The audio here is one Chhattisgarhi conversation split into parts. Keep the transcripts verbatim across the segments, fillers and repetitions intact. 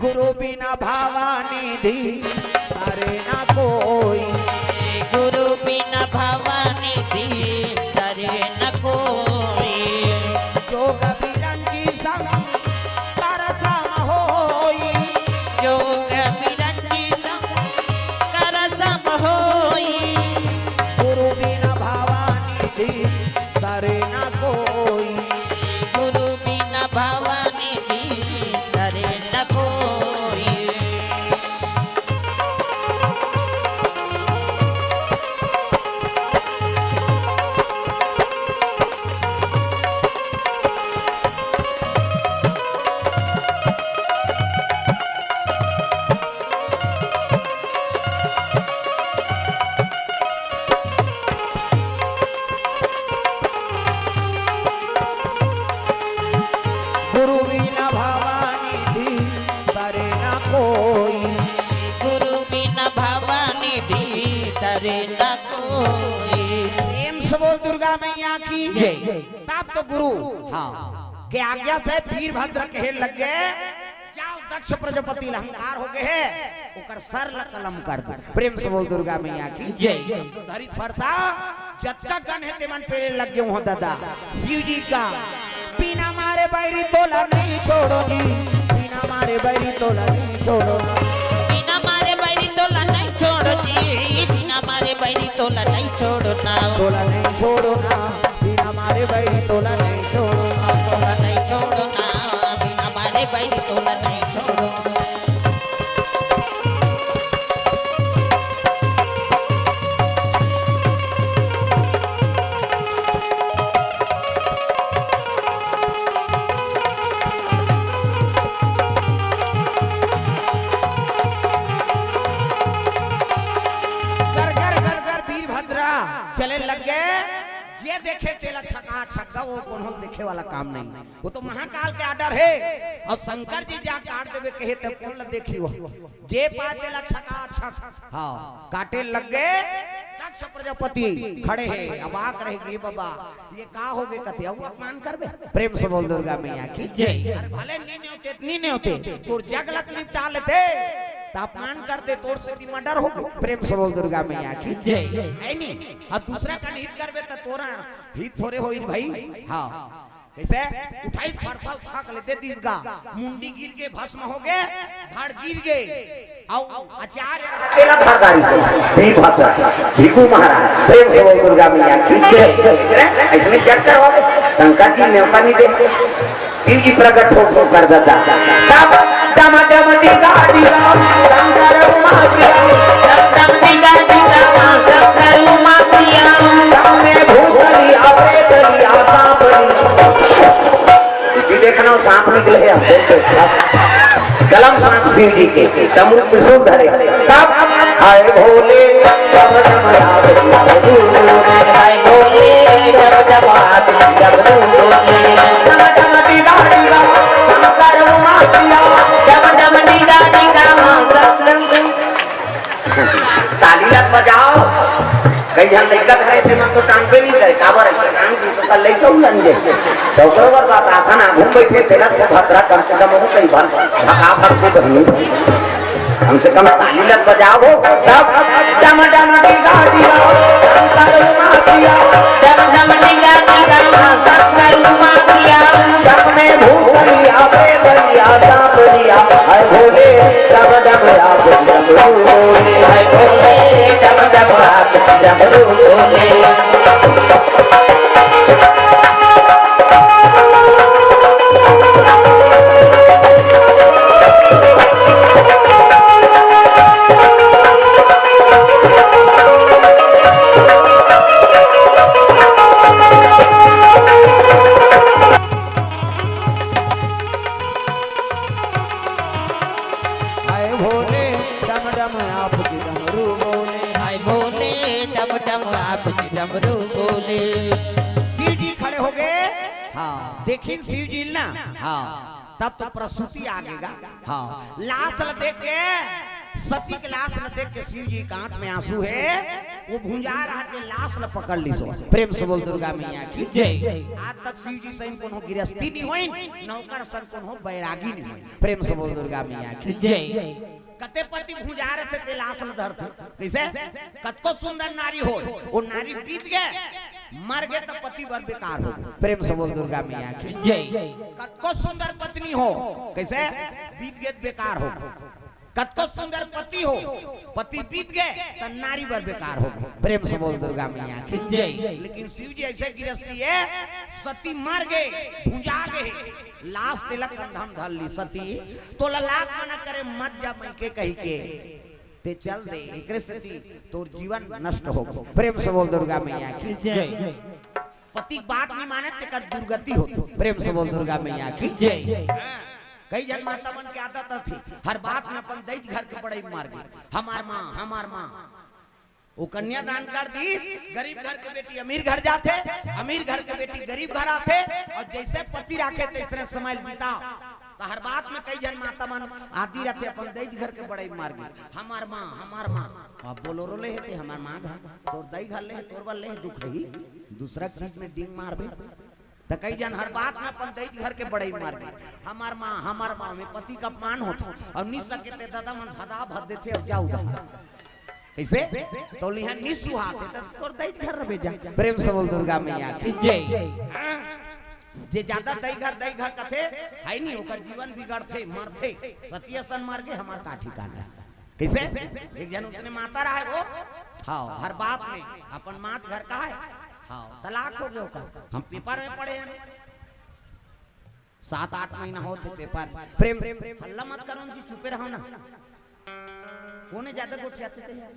गुरु बिना भवनिधि तरे न कोई। गुरु बिना भवनिधि तरे न कोई। जोग बिरंची संग कर सम होई। जोग बिरंची संग कर सम होई। गुरु बिना भवनिधि तरे न कोई। गुरु बिना भवनिधि तरे न कोई। गुरु बिना भवनिधि तरे न कोई। गुरु बिना भवनिधि तरे न कोई। प्रेम से बोल दुर्गा मैया की। जय। तब तो गुरु हाँ। के आज्ञा से वीरभद्र कहे लग गए, जाओ दक्ष प्रजापति ल अहंकार हो गए है, ओकर सर ल कलम कर दो। प्रेम से बोल दुर्गा मैया की। जय। तो धरी फरसा जतका गन हे तेमन पेरे लग गए हो दादा। शिव जी का बिना मारे बैरी तोला नहीं छोड़ो जी, बिना मारे बैरी तोला नहीं छोड़ो। बिना मारे बैरी तोला नहीं छोड़ो जी, बिना मारे बैरी तोला नहीं छोड़ो ना। तोला नहीं छोड़ो ना, बिना मारे बैरी तोला नहीं छोड़ो। तोला नहीं छोड़ो ना, बिना मारे बैरी तोला नहीं छोड़ो। घर घर घर घर वीरभद्रा चले लग गए। जे देखे तेला छका छक्का, वो कोनो देखे वाला काम नहीं। वो तो महाकाल के order हे। अउ शंकर जी जा काट देबे कहे त कोन ल देखी वो? जे पाय तेला छका छक। हाँ, काटे लग गए। दक्ष प्रजापति खड़े हे, अबाक रह गए, बाबा ये का हो गए कथे, अउ अपमान करबे? प्रेम से बोल दुर्गा मैया की जय। अरे भले नी नेवते, नी नेवते, तोर जग ल निपटा लेते, त अपमान कर दे, तोर से murder हो गए। प्रेम से बोल दुर्गा मैया की जय। है नी? अउ दूसरा कन हित करबे त तोरा हित थोरे होई भाई। हाँ। कैसे? उठाई फरसा उठा के ले दे दीस गा। मुंडी गिर गे, भस्म हो गे, धड़ गिर गे। अउ आचार्य तेला धर गारी से, वीरभद्र, भीखू महाराज, प्रेम से बोल दुर्गा मैया की जय। ऐसने, ऐसने चर्चा हो, शंकर जी नेवता नहीं दे, शिव जी प्रकट हो, हो कर देता। तब डम डम दिगा दिगा, शंकर उमा प्रिया। डम डम दिगा दिगा, शंकर उमा प्रिया। सामने भूतलिया, प्रेतलिया, सांपलिया। जी देखना, सांप निकले हैं, हम देखते हैं। कलम सांप शिव जी के, डमरू त्रिशूल धरे। तब हाय भोले, डम डम रात, हाय भोले, डम डम रात, डम डम डम डम दिगा दिगा, शंकर उमा प्रिया। डम डम दिगा दिगा, ताली ला बजाओ। कई झन लइका धरे थे, मन तो टांगबे नहीं करे, काबर ऐसे टांग दी तो कल लइका उलन दे। तो ओकरो बर बात आता ना, घूम बैठे थे, लग से भद्रा कम से कम हो कई बार झका भर के बहिनी। कम से कम ताली ला बजाओ। तब डम डम दिगा दिगा, शंकर उमा प्रिया। डम डम दिगा दिगा, शंकर उमा प्रिया। सपने भूतलिया, प्रेतलिया, सांपलिया। हाय भोले, डम डम रात डमरू बोले। हाय भोले, डम डम रात डमरू बोले। हाय भोले, डम डम आपकी डमरू बोले। हाय भोले, डम डम आपकी डमरू बोले। शिव जी खड़े हो गए। हाँ। देखिन शिव जी ना। हाँ। तब तो प्रसूति आ गेगा। हाँ। लाश ल देख के सती के लाश ल देख के शिव जी के आंख में आंसू हे, वो भुंजा रहा के लाश ल पकड़ लिस। प्रेम से बोल दुर्गा मैया की जय। आज तक शिव जी सही कोनो गिरस्ती नहीं होई, नौकर सन कोनो बैरागी नहीं होई। प्रेम से बोल दुर्गा मैया की जय। कते पति भुंजा रहे थे, ते लाश ल धरथे। कैसे? कतको सुंदर नारी हो, वो नारी बीत गए, मर गए तो पति बर बेकार हो। प्रेम से बोल दुर्गा मैया की जय। कतको सुंदर पत्नी हो, कैसे? बीत गए तो बेकार हो। कतको सुंदर पति हो, पति बीत गए तो नारी बर बेकार हो। प्रेम से बोल दुर्गा मैया की जय। लेकिन शिव जी ऐसे गिरस्ती हे, सती मर गए, भुंजा गए, लाश तेला कंधा म धर ली सती, तोला लाख मना करे मत जा मइके कहिके, ते चल दे, एकरे सेती तोर जीवन नष्ट हो गो। प्रेम से बोल दुर्गा मैया की जय। पति के बात नहीं माने तेकर दुर्गति होथे। प्रेम से बोल दुर्गा मैया की जय। कई झन माता मन के आदत रथे, हर बात में अपन दई घर के बड़ई मार गे, हमार माँ, हमार माँ। वो कन्यादान कर दी, गरीब घर के बेटी अमीर घर जाथे, अमीर घर के बेटी गरीब घर आथे, और जैसे पति राखे तैसने समय बिताओ। तो हर बात में कई झन माता मन आदि रथे, अपन दई घर के बड़ई मार गे, हमार माँ, हमार माँ। अब बोलोरो ले हे ते हमार माँ घर, तोर दई घर ले हे, तोर बर ले हे, दुख रही, दूसरा चीज में डींग मारबे। त कई झन हर बात में अपन दई घर के बड़ई मार गे, हमार माँ, हमार माँ में पति का अपमान होथे, और नि सके ते दादा मन भदा भद देथे, और जा उदा। कैसे? तो लिहा नि सुहाथे, त तोर दई घर रबे जा। प्रेम से बोल दुर्गा मैया की जय। हाँ। जे ज्यादा दई घर, दई घर कथे, है नहीं, ओकर जीवन बिगड़थे, मरथे। सती असन मर गे, हमार का ठिकाना। कैसे? एक झन उसने माता रहे वो, हाँ, हर बात में अपन मात घर का है, हाँ, तलाक हो गया ओकर। हम पेपर में पढ़े हैं, सात आठ महीना होथे पेपर। प्रेम, हल्ला मत करो जी, चुपे रहो ना। कोने ज्यादा गोठियाथे ते यार?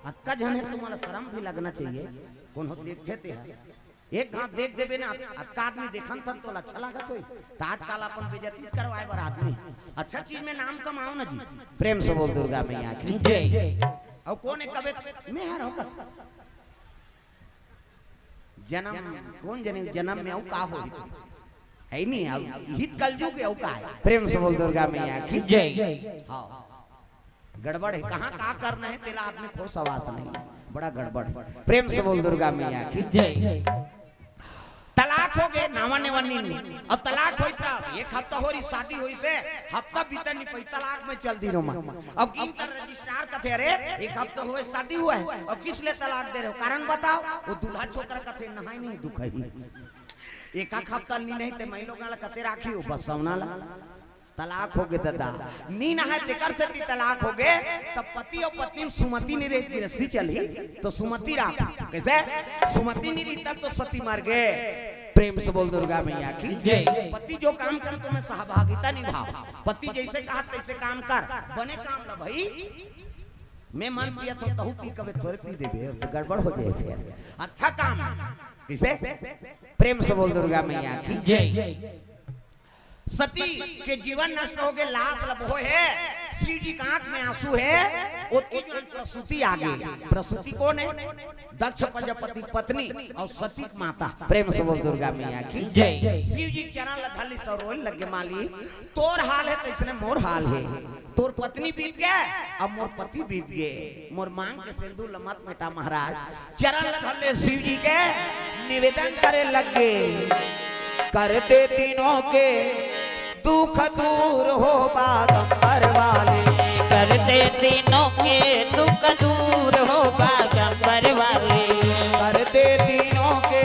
अतका झन हे, तुम्हाला शरम भी लगना चाहिए। कोनो देखथे ते ह, एक घात देख देबे ना, अतका आदमी देखन थन तोला अच्छा लागत होई। त आजकल अपन बेइज्जती करवाए बर आदमी, अच्छा चीज में नाम कमाओ ना जी। प्रेम से बोल दुर्गा मैया की जय। और कोने कबे मैं हर होकत जनम, कोन जने जनम में अउ का होही? है नहीं, अब इही त कलजुग हे, अउ का हे? प्रेम से बोल दुर्गा मैया की जय। हाँ, गड़बड़ हे, कहाँ का करना हे, तेला आदमी को सवास नहीं, बड़ा गड़बड़ हे। प्रेम से बोल दुर्गा मैया की जय। तलाक हो गे, नावा नेवा नीन। अब तलाक होई त एक हफ्ता हो रही शादी होई से, हफ्ता बीतन नहीं पाई, तलाक में चल दी रो माँ। अब गिन कर रजिस्ट्रार कथे, "अरे, एक हफ्ता हुए शादी हुआ है, अब किस लिए तलाक दे रहे हो? कारण बताओ।" वो दूल्हा छोकरा कथे, "नहाई नहीं दुख है।" एक आध हफ्ता नहीं, नहीं ते मैं लोग ला कते राखी हो, बस सवना ला। तलाक हो गे दादा, नी नहाए तेकर सेती तलाक हो गे। तब पति और पत्नी में सुमति नहीं रही, गिरस्ती चली तो सुमति राख। कैसे? सुमति नहीं रही तब तो सती मर गे। प्रेम से बोल दुर्गा मैया की जय। पति जो काम करे तो में सहभागिता निभाओ, पति जैसे कहा तैसे काम कर, बने काम ला भाई। मैं मन पिया तो तहू पी कबे थोरे पी देबे तो गड़बड़ हो जाए फिर। अच्छा काम किसे? प्रेम से बोल दुर्गा मैया की जय। सती के जीवन नष्ट हो गे, लाश ल बोहे हे, शिव जी के आंख में आंसू हे। ओतकी जो प्रसूति आ गे, प्रसूति कोन हे? दक्ष प्रजापति के पत्नी और सती के माता। प्रेम से बोल दुर्गा मैया की जय। शिव जी चरण ल धर लिस अउ रोए लगे, माली, तोर हाल हे तैसने मोर हाल हे। तोर पत्नी बीत गे, अब मोर पति बीत गे। मोर मांग के सिंदूर ल मत मेटा महाराज। चरण ल धर ले शिव जी के, निवेदन करे लगे, कर दे तीनों के दुख दूर हो बागंबर वाले। कर दे तीनों के दुख दूर हो बागंबर वाले। कर दे तीनों के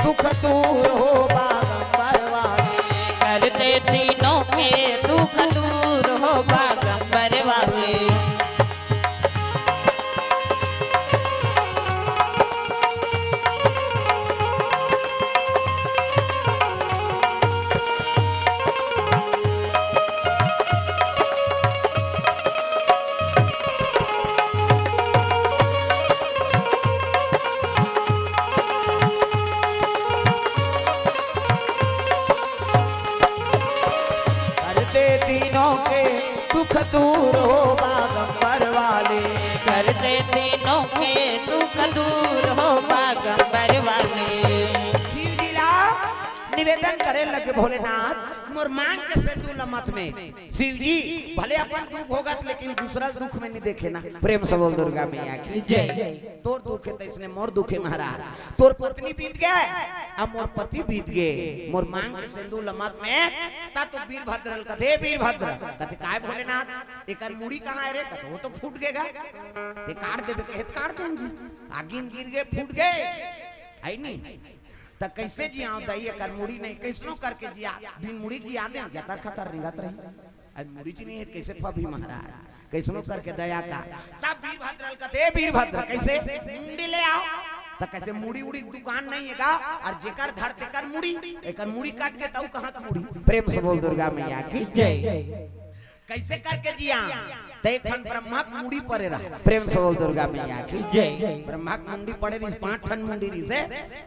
दुख दूर हो बागंबर वाले। कर दे तीनों के दुख दूर हो बागंबर वाले। कर दे तीनों के दुख दूर हो बागंबर वाले। कर दे तीनों के दुख दूर हो बागंबर वाले। शिव जी ला निवेदन करे लगे भोलेनाथ, मोर मांग के सेंदूर ल मत में। शिव जी भले अपन दुख भोगत, लेकिन दूसरा दुख में नहीं देखे ना। प्रेम से बोल दुर्गा मैया की। जय। तोर दुख हे तइसने मोर दुख हे महाराज। तोर पत्नी बीत गे, अब मोर पति बीत गे, मोर मांग के सेंदूर ल मत में। ता तो वीरभद्र ल कथे, "वीरभद्र।" कथे, "काय भोलेनाथ, एकर मुड़ी कहाँ हे रे?" कथे, "वो तो फूट गे गा।" "ते काट देबे कहे त काट देंगे, आगी में गिर गे, फूट गे, है नी?" त कइसे जियाव दई, एकर मुड़ी नहीं, कइसनो करके जिया, बिन मुड़ी जिया दे, जतर खतर रेंगत रही। अब मुड़ी च नहीं हे, कइसे फबही महाराज, कइसनो करके दया का। तब वीरभद्र ल कथे, "वीरभद्र, कइसे मुंडी ले आव?" त कइसे मुड़ी उड़ी दुकान नहीं हे गा, अउ जेकर धर तेकर मुड़ी, एकर मुड़ी कट गे त अउ कहाँ के मुड़ी। प्रेम से बोल दुर्गा मैया की। जय। कइसे करके जिया? त एक ठन ब्रह्मा के मुड़ी परे रहा। प्रेम से बोल दुर्गा मैया की। जय। ब्रह्मा के मुंडी परे रहिस, पांच ठन मुंडी रहिस हे।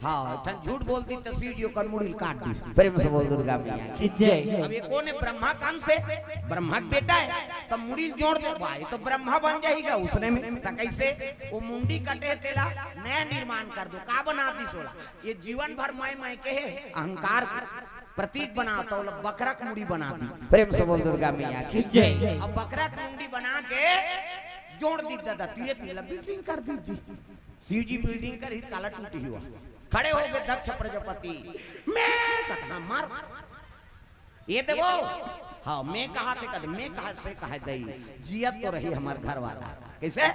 हाँ, एक ठन झूठ बोल दिस त शिव जी ओकर मुड़ी ल काट दिस। प्रेम से बोल दुर्गा मैया की। जय। अब ये कोन हे? ब्रह्मा के अंश हे, ब्रह्मा के बेटा हे, त मुड़ी ल जोड़ दे, भाई, त ब्रह्मा बन जाही गा उसने में। त कइसे? वो मुंडी कटे हे, तेला नया निर्माण कर दो। का बना दिस ओला? ये जीवन भर मैं, मैं कहे, अहंकार के प्रतीक बना, त ओला बकरा के मुड़ी बना दिस। प्रेम से बोल दुर्गा मैया की। जय। अब बकरा के मुंडी बना के जोड़ दिस ददा, तीरे तीर ला building कर दिस। शिव जी building करही त काला टूटही हुआ। खड़े हो गे दक्ष प्रजापति, "मैं कथा मार, ये देवो।" "हाँ, मैं कहा थे कद, मैं कहा से कहा दई, जियत तो रही हमर घर वाला।" कइसे?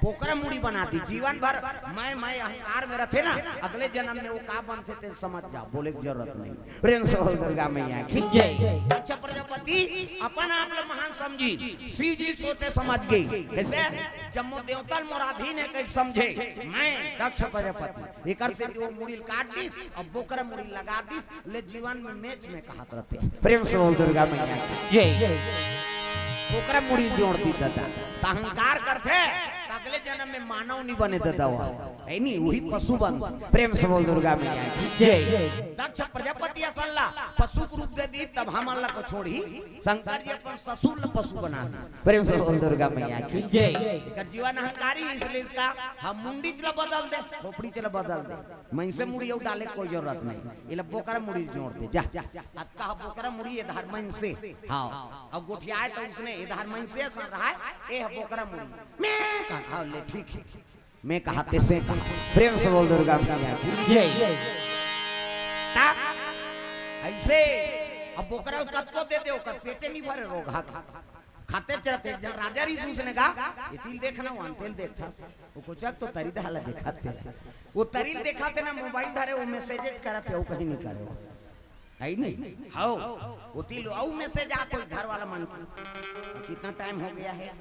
बोकरा मुड़ी बना दिस। जीवन भर मैं, मैं अहंकार में रथे ना, अगले जनम में वो का बनथे ते समझ जाव, बोले के जरूरत नहीं। प्रेम से बोल दुर्गा मैया की। जय। दक्ष प्रजापति अपन आप ल महान समझिस, शिव जी ल सोते समझ गे। कइसे? जम्मो देवता ल मोर अधीन हे कहिके समझे। मैं दक्ष प्रजापति, एकर से वो मुड़ी ल काट दिस, अब बोकरा मुड़ी लगा दिस, ले जीवन में मेच में कहत रथे। प्रेम से बोल दुर्गा मैया की। जय। बोकरा मुड़ी जोड़ दिस ददा। त अहंकार करथे, त अगले जनम में मानव नहीं बने ददा वो। है नी, वही पशु बन। प्रेम से बोल दुर्गा मैया की। जय। दक्ष प्रजापति असन ला पशु के रूप दे दिस, तब हमन ला को छोड़ही। शंकर जी अपन ससुर ला पशु बना दिस। प्रेम से बोल दुर्गा मैया की। जय। एकर जीवन अहंकारी, इसलिए इसका हम मुंडी च ला बदल दे, खोपड़ी च ला बदल दे। मइनसे मुड़ी अउ डाले कोई जरूरत नहीं, एला बोकरा मुड़ी जोड़ दे जा। अतका ह बोकरा मुड़ी, एधार मइनसे। हाँ, अउ गोठियाए त उसने, एधार मइनसे असन रहाय, ए ह बोकरा मुड़ी। मैं कहा, "हाँ, ले ठीक हे, मैं कहा तेसे कहा।" प्रेम से बोल दुर्गा मैया की। जय। ता अइसे अब बोकरा ल कतको दे दे, ओकर पेटे नहीं भरे, रोगहा खा खाते चलते। जब राजा रहिस उसने कहा, "ये तिल देखना, वहाँ तिल देखता।" वो कोचक तो तरी दहा ला देखाथे। वो तरी ल देखाथे ना, mobile धरे, वो message करत हे, वो कहीं नहीं करे वो। है नहीं? हाँ। वो तिल, वो message आत हे घर वाला मन की। "कितना time हो गया है?"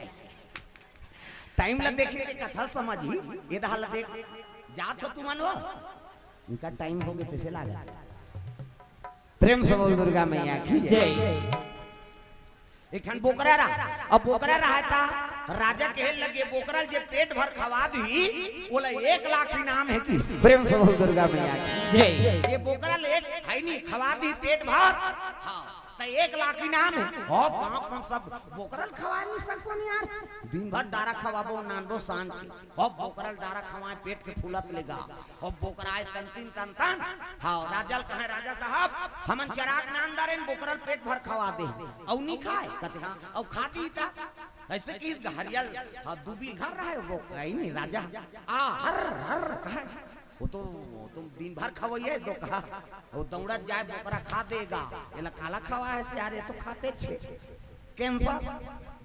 Time ला देखे के कथा समझही, ये दहा ला देख। जात हो तुमन वो? उनका time हो गया, तइसे लागत। प्रेम से बोल दुर्गा मैया की जय। जय। एक ठन बोकरा रहा, अब बोकरा रहा था, राजा कहे लगे, "बोकरा ल जे पेट भर खवा दिही, ओला एक लाख इनाम हे।" कि प्रेम से बोल दुर्गा मैया की। जय। ये बोकरा ल एक है नहीं, खवा दिही पेट भर, हाँ, त एक लाख इनाम हे। हो, गाँव में सब बोकरा ल खवा नहीं सकबो नहीं यार, दिन भर डारा खवाबो, नानबो सांझ के। हो, बोकरा ल डारा खवाए, पेट के फूलत ले गा। अउ बोकरा आय तन तीन तन तन। हाँ, राजा ल कहे, "राजा साहब, हमन चराक नान डारेन, बोकरा ल पेट भर खवा दे।" अउ नी खाय, कथे, "हाँ।" अउ खा दी त। अइसे किहिस गा हरियल, हाँ, दुबी ल धर रहा हे वो, आई नहीं राजा। आ, हर, हर, कहे। वो तो, वो तो दिन भर खवइया हे, दो कहा। वो दौड़त जाय, बोकरा खा दे गा। एला काला खवाय हस यार, ये तो खाते छे। Cancel।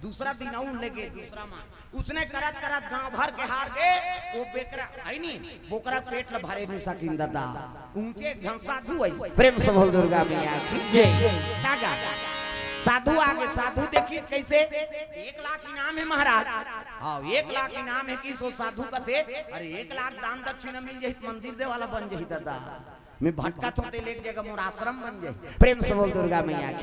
दूसरा दिन अउ ले गे, दूसरा मान। उसने करत करत गांव भर के हार गे, वो बेकरा, है नी, बोकरा पेट ल भरे नहीं सकिन ददा। उनके एक झन साधु आइस, प्रेम से बोल दुर्गा मैया की जय। तागा। साधु आगे, साधु देखिस कइसे, "एक लाख इनाम हे महाराज।" हाँ, एक लाख इनाम हे किहिस। साधु कथे, "अरे, एक लाख दान दक्षिणा मिल जाही त मंदिर देवाला बन जाही ददा। मैं भटकत हों तेला एक जगह मोर आश्रम बन जाही।" प्रेम से बोल दुर्गा मैया की।